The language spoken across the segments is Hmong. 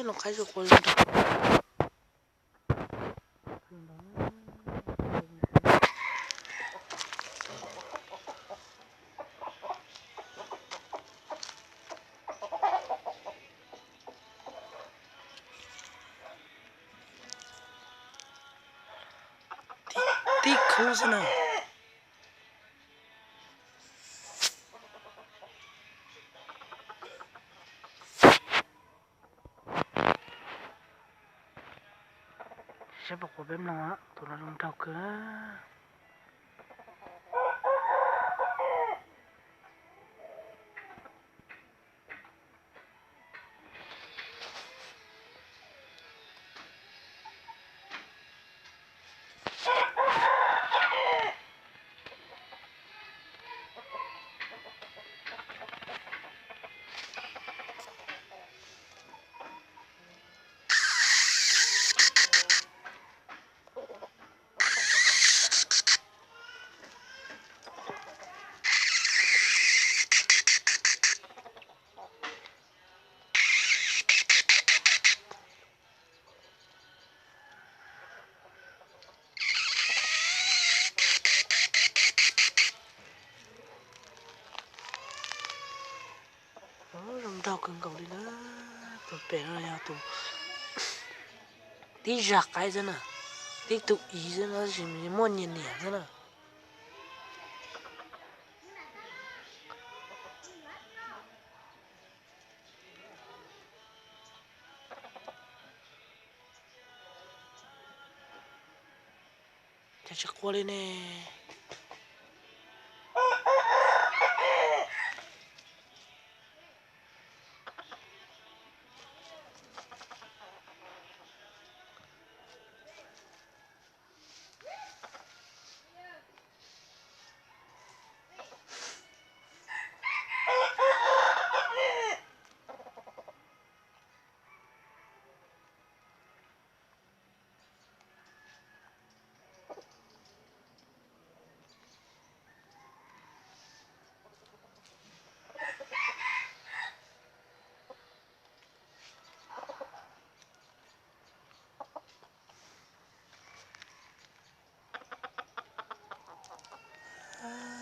Qaib zoo qua li nrog. Tib khub xwb na. Saib puas qua peb mloog, tus no zoo nraug kawg. Zoo nraug kawg nkaus li na. Tus pem no yog tus tib zag qaib xwb na, tib tug ib xwb na, tab sis muaj nyias niam xwb na. Cas tsis qua li ne?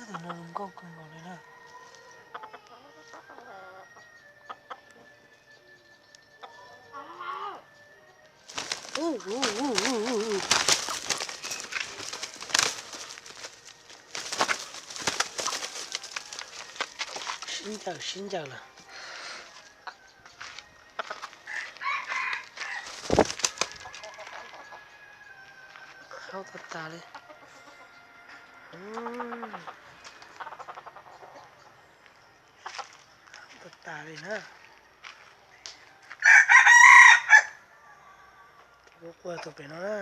Tus no zoo nkauj kawg nkaus li na. Sib ncaws sib ncaws lawm. Haub tas tas li. Haub tas tas li na. Kuv qua tus pem no na.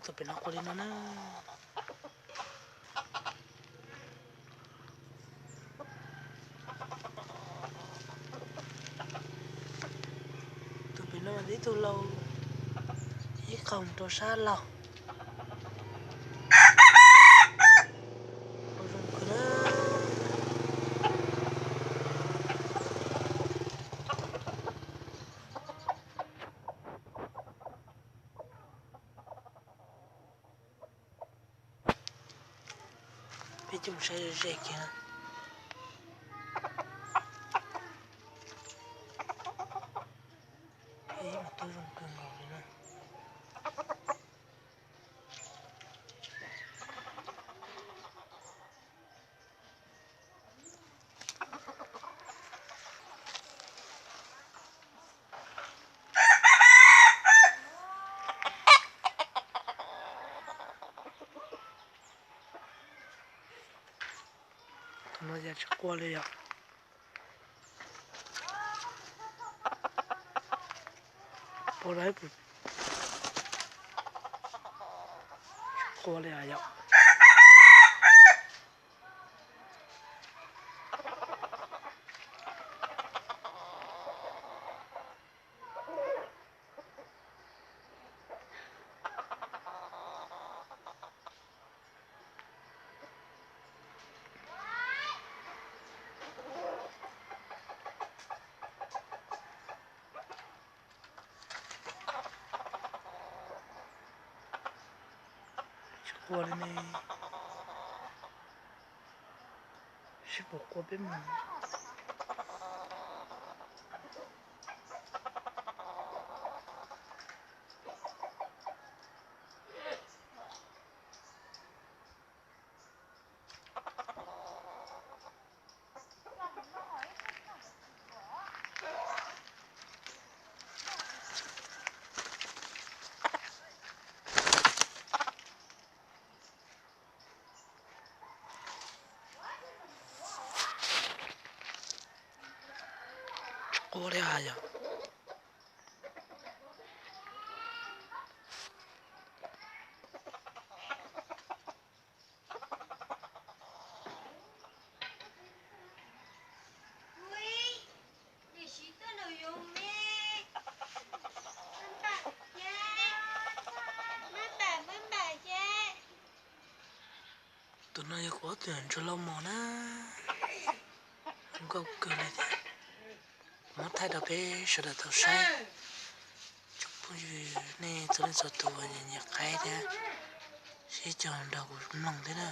Tus pem no qua li no na. Tus pem no ib tug laus, ib qho rau sab laug. Zoo kawg na. Peb coj mus saib ze ze kiag. Peb mas tuaj zoo kawg nkaus li na. No yog tsis qua li yom. Qua li, qua li yom. Tsis qua li ne. Seb puas qua peb mus. Qua li hais yom. Tus no yog kuv ob tug ntsuag loj mos na. Zoo nkauj kawg li thiab. Kuv muab thaij rau peb sawv daws tau saib. Tsoom phooj ywg nej txhua leej txhua tus uas nyiam qaib thiab sib cog nrog kuv mloog thiab na.